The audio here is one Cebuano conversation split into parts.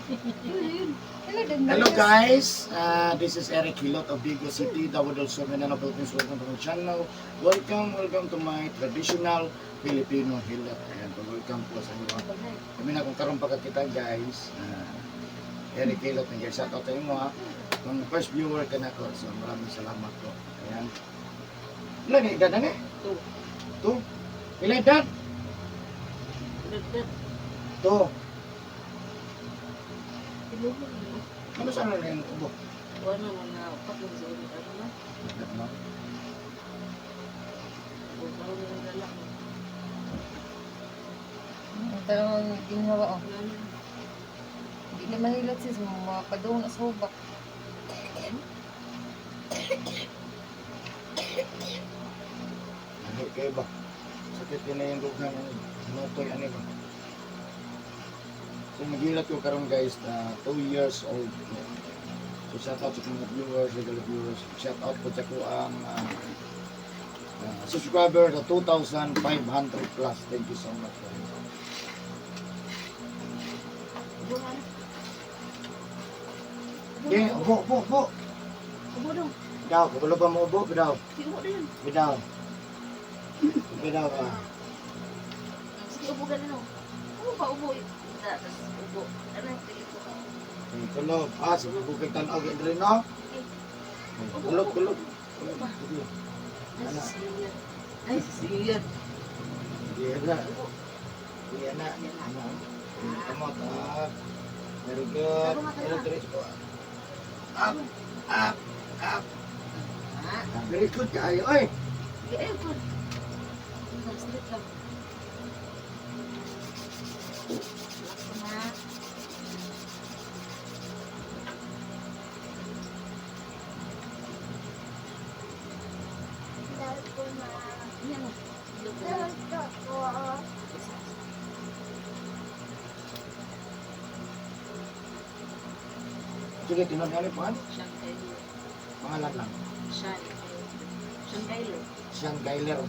Yun, yun. Hello, din. Hello guys, this is Eric Hilot of Bigo City, Davao del Sur, Mindanao, Philippines. Welcome to my channel. Welcome, welcome to my traditional Filipino Hilot. Ayan po, welcome po sa inyo. Kami na kung karon pa kita guys. Eric Hilot, nag shout out sa inyo ha. Kung first viewer ka na ko, so maraming salamat po. Ayan. Ilan ni edad na ni? Two. Two? Ilan edad? Dagdag. Two. Tinubo na. Ano sa ano na yung ubo? Wala na mga upat lang sa ulit. Ano na? No? O, parang mga galak mo. Ang tarong ginhawa oh. Wala na. Hindi na mahilot sis, mapadung na sa hubak. Ano kayo ba? Sakit din na yung dughan ng nutoy ano ba? So nagilat ko karon guys na 2 years old ko. So shout out sa mga viewers, regular viewers. Shout out po sa ko ang subscriber na 2,500 plus. Thank you so much guys. Ubo na. Ubo Okay, na. ubo, ubo, ubo. Ubo daw. Daw, kabalo ba mo ubo? Bidaw, Sige, ubo na yun. bidaw. Bidaw ka. Sige, ubo ka na. No. Ubo pa, ubo. Da, tas ubo. Ano yung tingin ko? Tulog. Ah, sige, bukid tanaw kay Dre, no? Tulog, tulog. Ubo ba? Sige. Ay, Ano? sisiyan. Ay, sisiyan. Sige na. Ubo. Iya na. Ano? Kamot. Up. Very good. Very good. Up. Up. Up. Ah, Very good kayo. Oy. sige, ayun po. Straight lang. Relax na. Yan o. Ilog na. Sige, tinan nga ni Juan. Sean Kyler. Pangalan lang. Sean. Sean Kyler. Sean Kyler.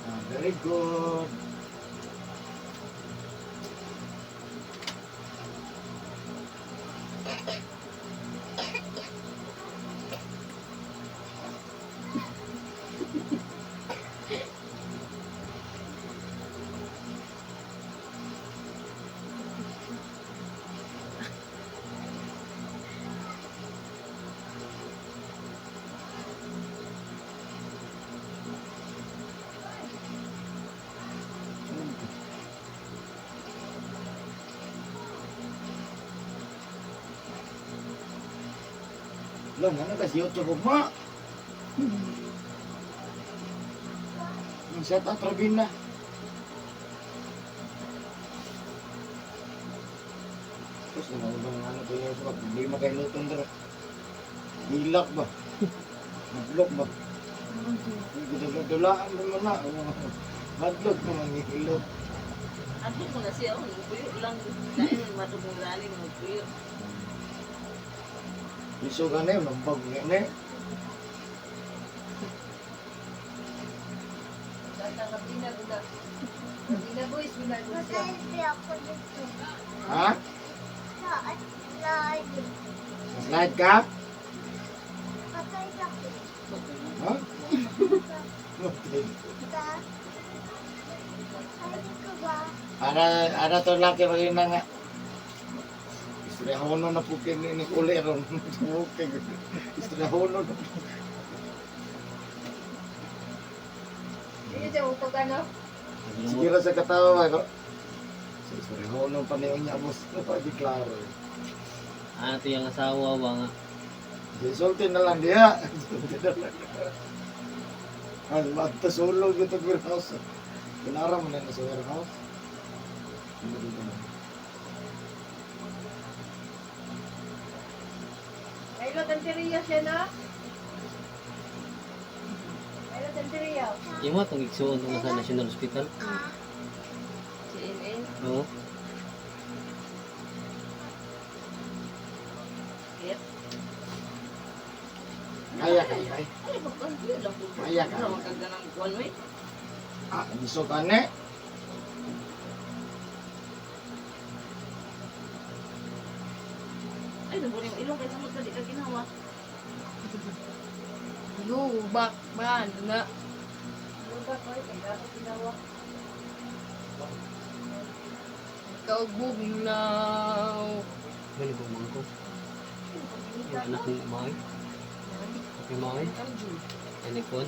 Ah, very good. Long, ano kasi YouTube mo? Shout out Robina. Tapos ano ba ang ano ko yung sa problema kay Luton dara. Hilak ba? Madlok ba? Dulaan mo na. Madlok mo ang hilot. Adto ko na siya, oh, nagpuyo lang. Dahil matog ng galing, nagpuyo. Iso ka na yun, nambag nga na. Data kabina guna. Kabina boys, binag siya. Ha? Slide ka? Ha? Okay. Ana ana to laki pag na nga. Istoryahono na po kini ni uli ron. Okay. Istoryahono na. Hindi siya utog ano? Sige ra sa katawa ko. Sorry, ho nung paniyon niya boss. Pwede klaro. Ah, ito yung asawa ba nga. Sulti na lang diha. Sulti na lang. Ay, magtasulog ito warehouse. Kinara mo na sa warehouse. Ay, tanteriya siya na. Ay, tanteriya. Yung mga itong igsuon itong sa National Hospital. Si NN. Oo. Kit. Kaya, kaya, kaya. Ay, pagkantiyo lang po. Kaya, kaya. Wala magkaganang kuwan, wey. Ah, miso tane. Ay, naburi yung ilong. Kaya samot ka, di ka ginawa. Lubak man na. Lupa ko, ay, kaya ako ginawa. Kaugugnaw. Gani ba mga ko? Yung anak ni Mai. Okay, Mai. Ay, nagkuhan.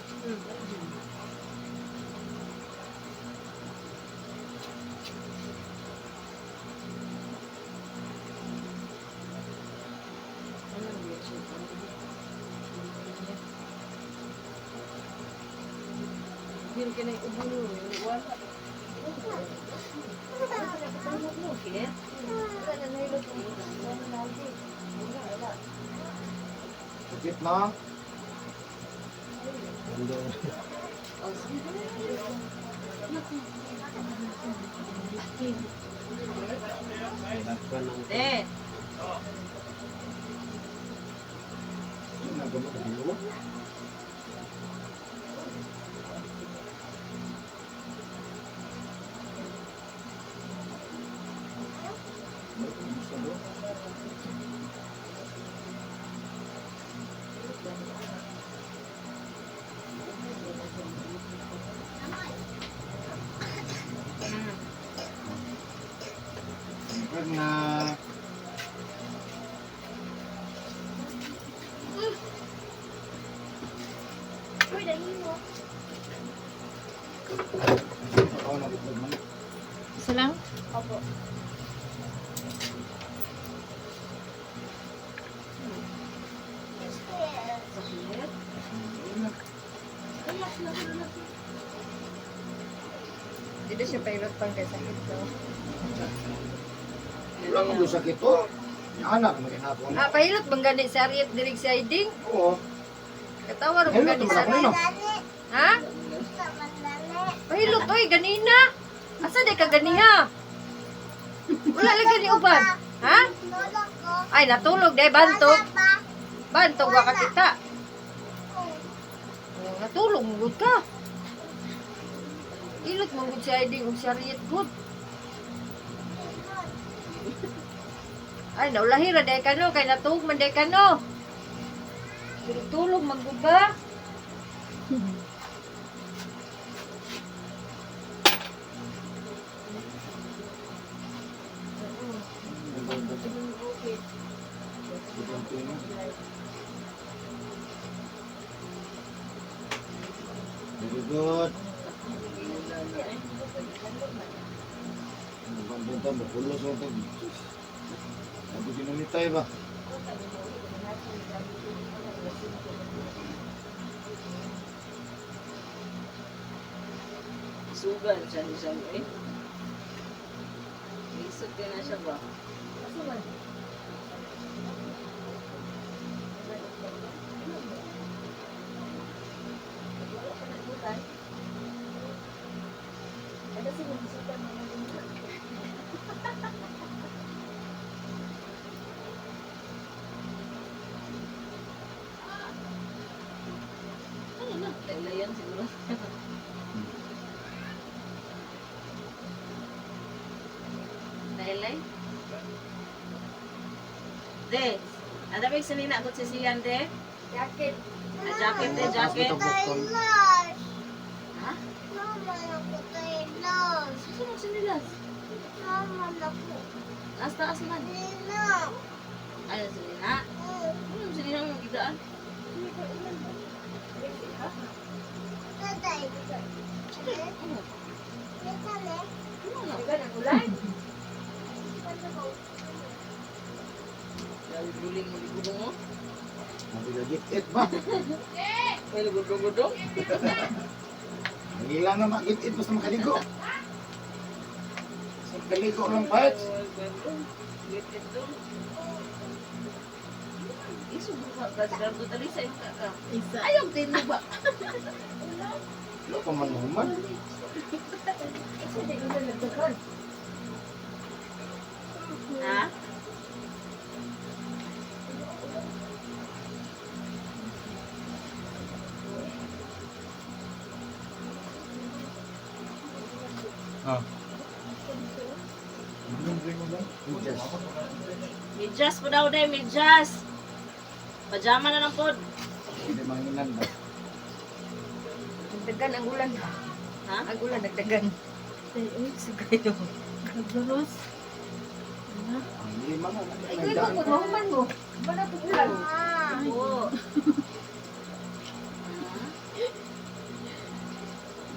Hindi ka na yung ubo nyo. Wala. Kit. Wala na nahilot. Wala na nahilot. Wala, wala. Sakit na. Ganda. Oh, sige. Nagkuhan ng Te. Nagamo ka dito. Pag na Uy, dahil mo. ako na itlog man. Isa lang? Opo. Sakit. Relax lang, relax lang. Dito siya pailot pang kay sakit daw. Wala mo sakit to. Anak mo ginako. Ah, pahilot bang gani si Ariet dirig si Aiding? Oo. Katawa ra bang Hello, gani si tumanak Ariet? mo. Ha? Pahilot oy ganina. Asa di ka ganiha? Wala lang gani uban. Ha? Ay natulog day bantog. Bantog wa ka kita. Oh, natulog mo gud ka. Ilot mo gud si Aiding ug si Ariet gud. Ay naulahi ra day kano kay natuog man day kano. Tulog man gud ba? Very good. Pampunta mo, kulos mo pag... Sabi ginamitay ba? Sugan siya ni siya, eh. Isog ka na siya ba? Ano na? Lailayan siguro. Lailay? De, ano ba yung sinina ako si Sian, de? Jacket. Ah, jacket, de, jacket. Bukton. Ha? Saan mo sinilas? Taas, taas man. Ay, sinina. Ano yung sinina mo gidaan? Dagan ang ulan. Guling mo ligudong mo. Nabigagit-it ba? May ligudong-gudong. Ang ilang na magit-it basta makaligo. Sa makaligo lang ba? Isa. Ayaw, tino ba? Wala pa man human. Asa di ulan nagdagan? Ha? Ah. Yes. Medyas po daw, day, medyas. Pajama na lang po. Hindi manginan ba? Nagdagan ang ulan. Ha? Ang ulan nagdagan. Ay, uy, sigayo. Nagdaros. Ang lima na. Ay, kuy mo, mahuman mo. Wala to ulan. Oo.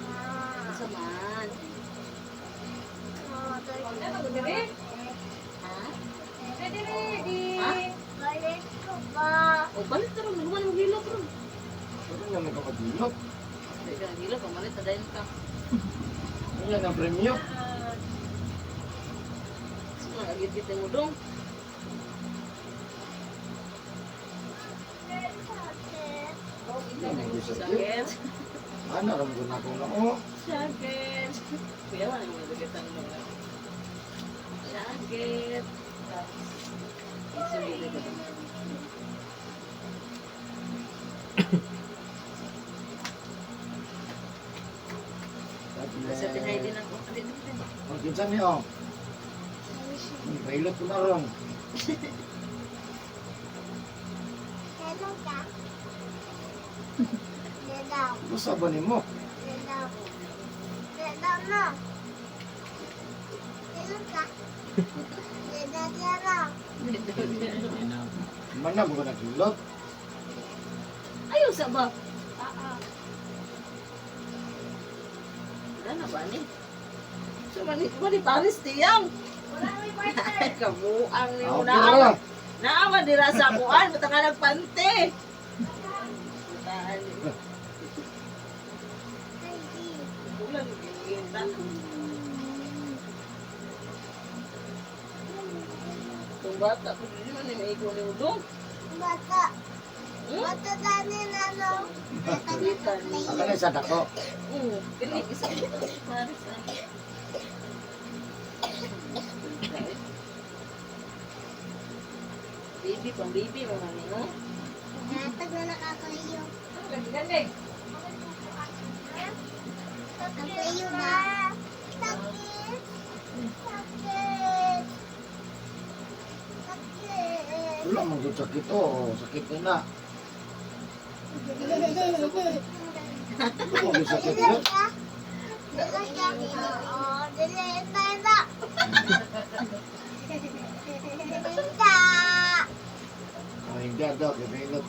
Ha? Sa man. Ano diri? Ha? Diri di. Ha? O, balik ka ron. Human mo hilot ron. Wala na magkakadilot. Teka, hilot. Pamalit na dahil ka. Wala na premyo. Sa mga agit-git mo dong. Wala na yung sakit. Sakit. Ano, alam ko na kung na. Sakit. Kuya, wala yung mga dagitan mo. Sakit. Isang gilid. Sa tinay din ako. Ang kinsan niyo. Pailot ko na ron. Gusto ba ni mo? Mana mo ka nagilot? Ayaw sa ba? Wala na ba ni? So, mani, mani Paris tiyang. Wala may partner. Kabuang ni Ah, mo okay na lang. Naawa dira sa kuan, basta ka nagpante. Butaan ni. Ulan ginta. Itong bata, kung hindi man ni may ni Udong. Hmm? Kita ni. Ako na isa dako. Kini isa Paris. Ah. Baby pang baby mga ni no? Nagdagan eh. Wala man gud sakit oh, sakit na na. Wala man gud sakit yun. Ay, hindi daw, kay pailot.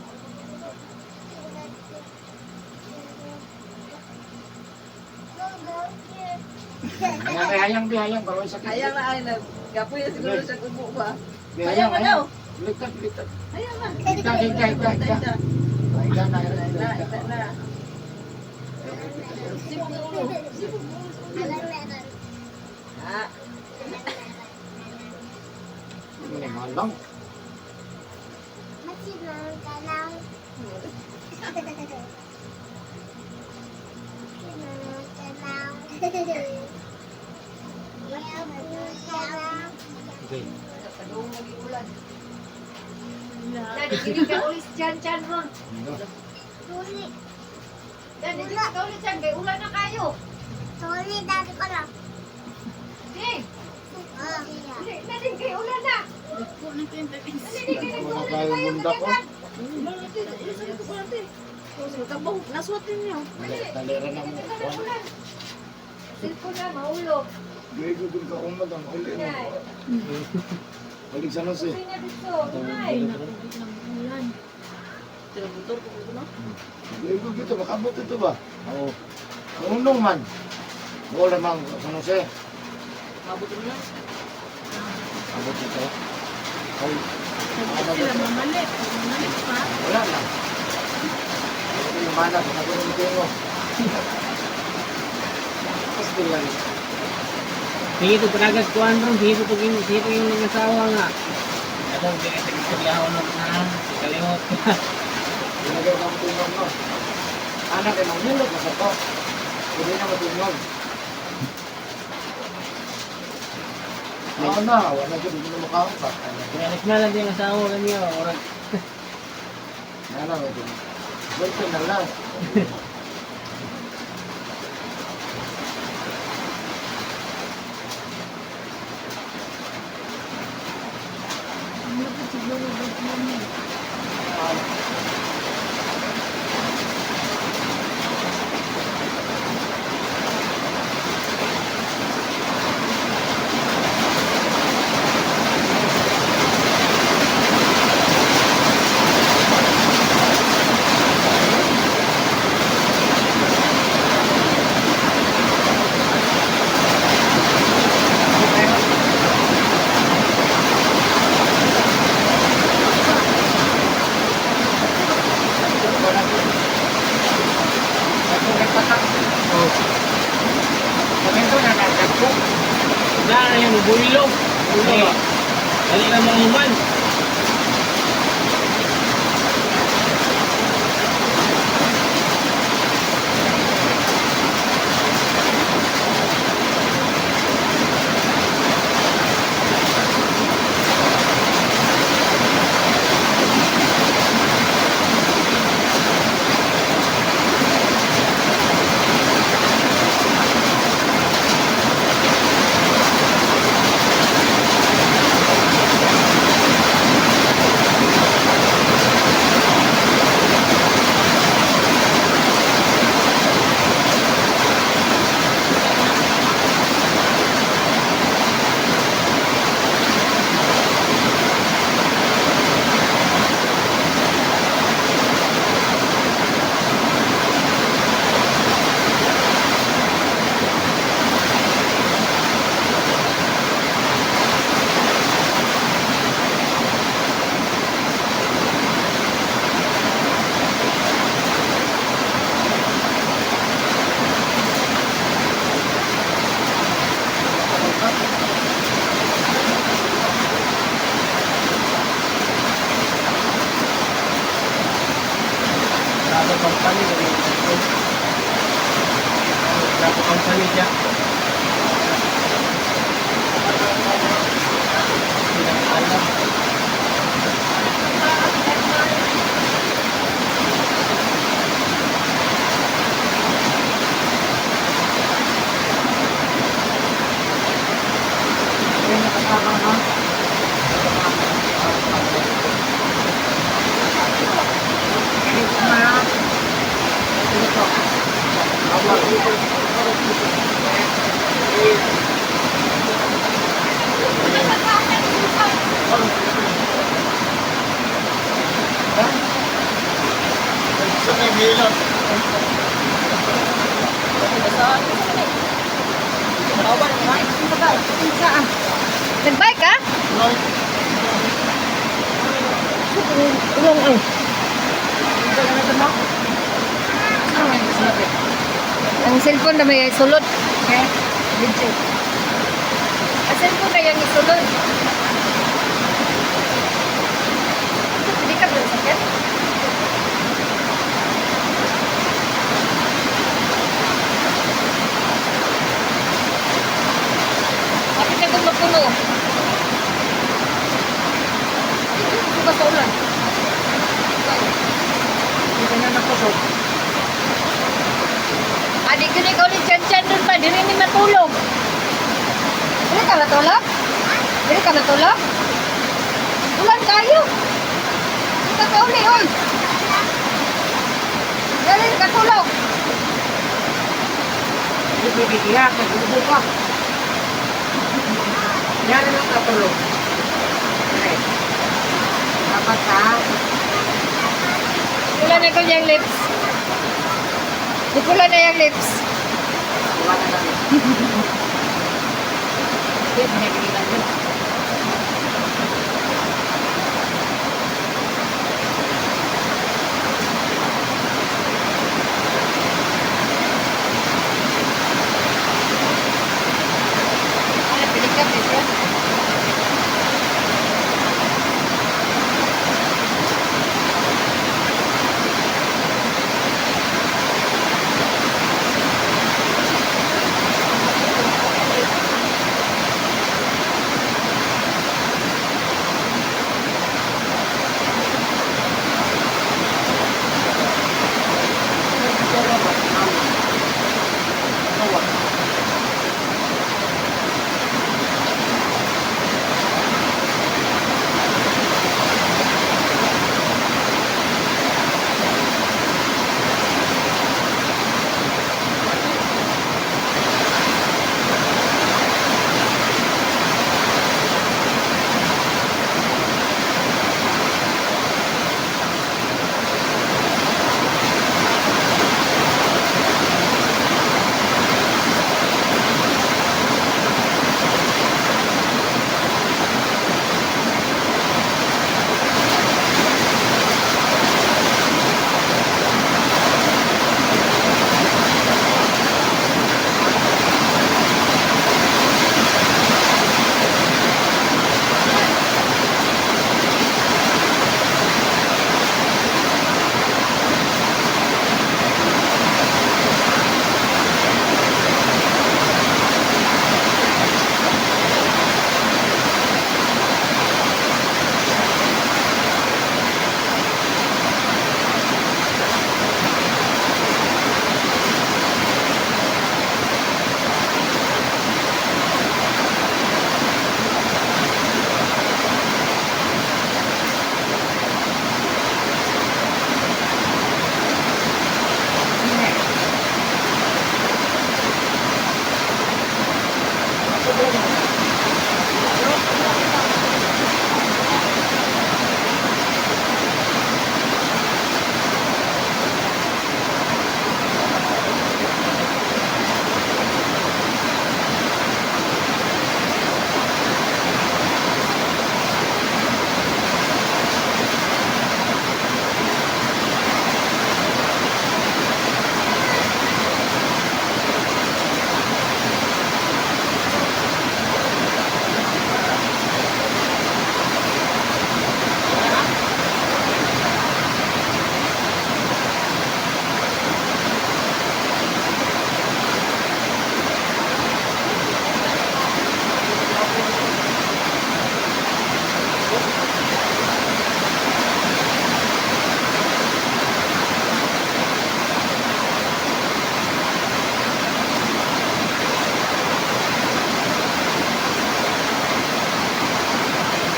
Ay, hayang, bi, hayang, bawal sakit. Hayang na ay nag gapoy na siguro sa kubo ba. Bi, Hayang hayang, na daw. hayang. Litat, litat. Hayang na. Higta, higta, higta, higta. Higta na, higta, Na, higta. na, na. Sibog ang ulo. Sibog ang ulo. Ah, Hindi malang. Okay. Kadung lagi ulan. Dadi dili ka ulis chan chan ron. Ano? Dadi dili ka ulis chan kay ulan na kayo. Di, dili na din kay ulan na. Dako na kayo. Dali di kay Wala nagtuloy tayo kayo bunda ko. kadagan. Kabaw, naswatin niyo. Talera na mo. Kadagan ulan. Cellphone na mahulog. Gay ko dun ka umad ang uli mo. Nay. Balik sa nos eh. Uy na dito. Nay. Ulan. Tinabutor ko ko no. Gay ko dito, makabot ito ba? Oo. Unong man. Wala mang San Jose. Mabot mo na. Abot nito. Ay, Sila mamalik. Mamalik pa. wala na. Ito yung mana, sinabi ng tingo. Tapos bilang. Sige to panagas kuan ron, sige to pag sige to yung nag-asawa nga. Atong ginasagsagyahon na kalimot. Ilagay ka mo tingog, no? Anak, ay manghilot na sa to. Hindi na matingog. Oo na, wala dyan, hindi na mukhaon pa. Pinalis na lang yung asawa kaniya, orag Ano, medyo. Sulti na lang. Ang lupit siguro bagyo niya. Na yan, bulilog. Bulilog. Dali lang mga human. Bravo company, dali. Bravo company siya. Hindi na alam. Sa may hilot. Nagbike ka? Ulong ay. Ang cellphone na may sulod. Okay. Video. Ang cellphone na yung isulod. Hindi ka ba sakit? Bakit na kung mapuno? Hindi ba sa ulan? Hindi na nakusog. Adi ko ikaw ni Chan Chan dun pa, dili ni matulog. Dili ka matulog? Dili ka matulog? Ulan kayo. Dili ka kauli, oy. Dili ka tulog. Hindi pwede kaya, nag-ubo ka. Yari lang katulog. Okay. Dapat ha, Pula na ko niyang lips. Di pula na yung lips. Buhatan kami. Hindi, binibigyan mo. Ano, pilikap eh siya.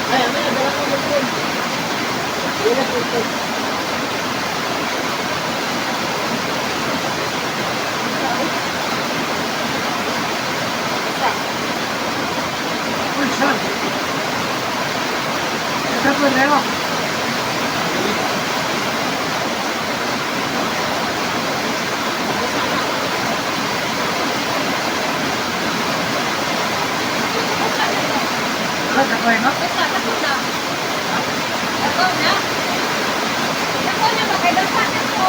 Ay, amay, dala ko ng phone. Uy, saan? Ito po, Leo. Wala, takoy, no? Basta, tako na. Tako na. Tako na ba? Kay basta na ko.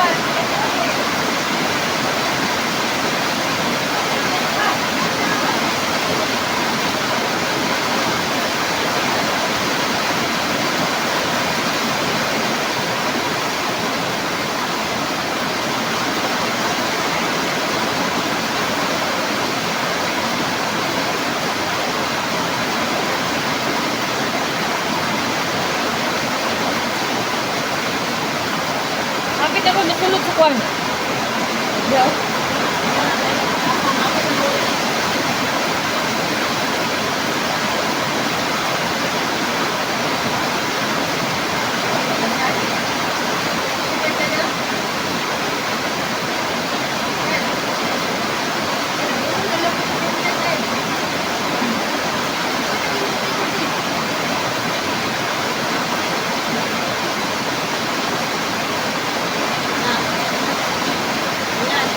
Kapit ako nakulog sa kwan. Yo. Yan.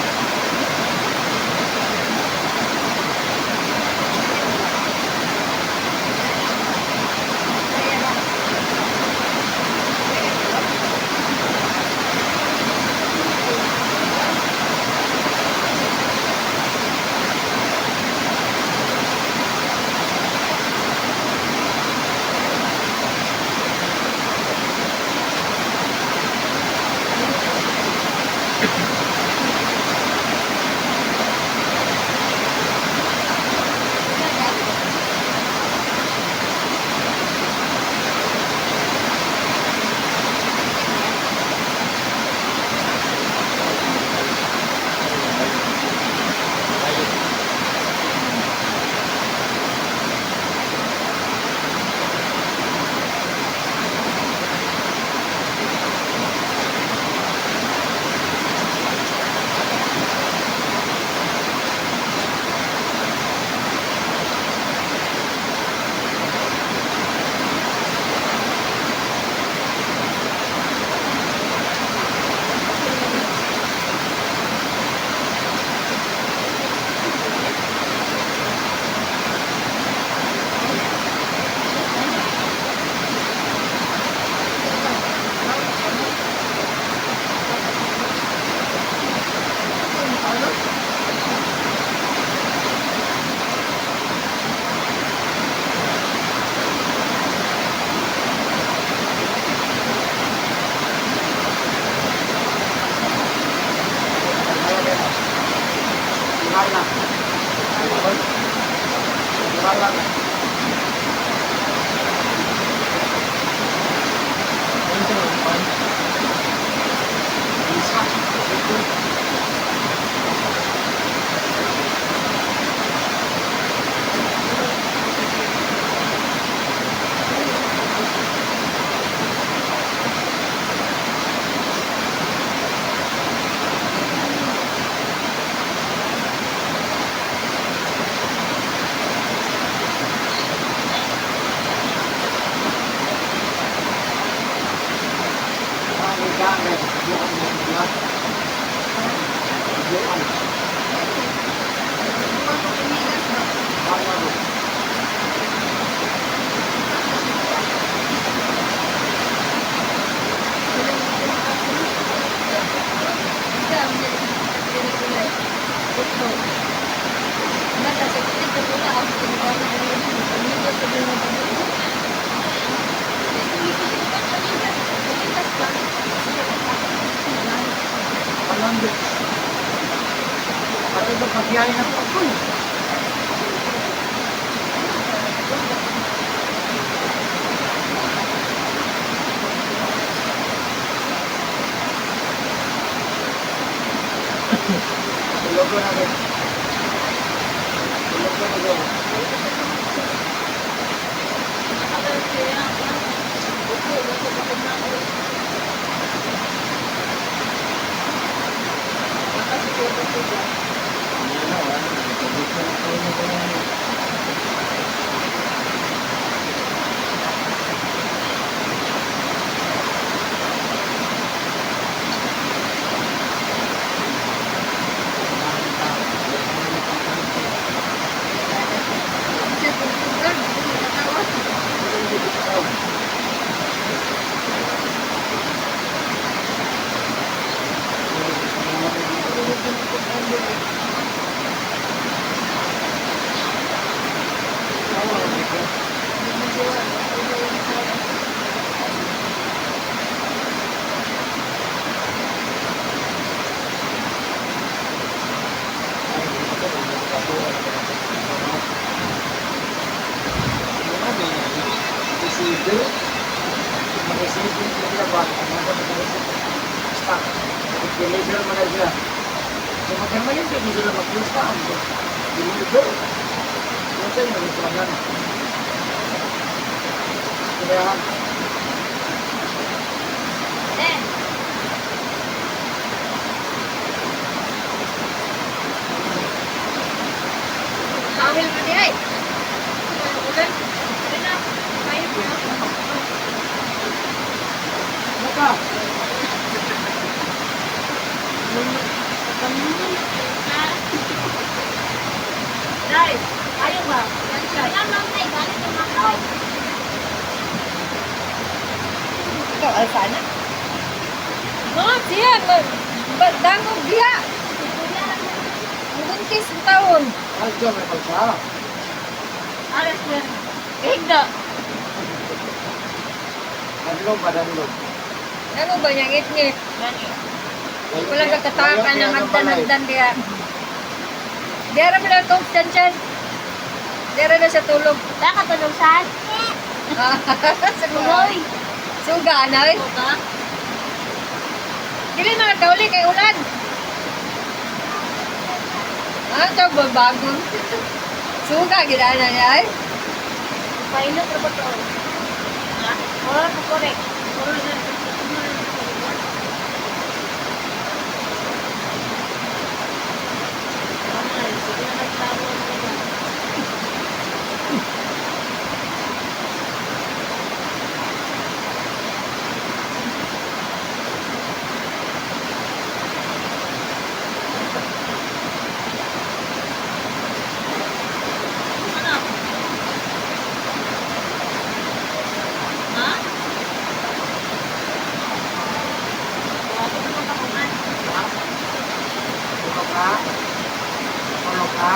Natural na. Natural lang. Unsa man pan? Isa. Ito. Ang gamit, yung mga yung ano. Palambit. Pati ba pagyayin na po ako eh. Tulog ko na rin. Tulog ko na rin. Receiver. Mag-receiver sila ba? Ano ba mag-receiver? Stock. Deliver mo na siya. So magkamalin din sila mag-use pa. Deliver. Yung sa'yo, nag-usualan. Kaya, Eh, Kawil man di ay. ano ka? Dai, ayaw ba? Wala lang tayo, galit ng mga tao. Ikaw alsa na. No, siya dangog diha. Buntis ang taon. Ay, dyan, may palsa. Aras na. Higda. Danlog ba, danlog? Ano ba niya ngit-ngit? Gani. Wala ka kataka ng hagdan-hagdan diha. Diha ra man ang tong chan-chan. Diha ra na siya tulog. Baka tulog saan? Sugoy. Suga na oy. Suga? Dili na kauli kay ulan. Ah, ito babagon. Suga gid ana niya ay. Painot na ba to? Ha? Wala ko correct. Wala na. Sige na nagtabo ang mga. Ano? Ha? Wala ko naman kakuman. Tulog ka? Tulog ka?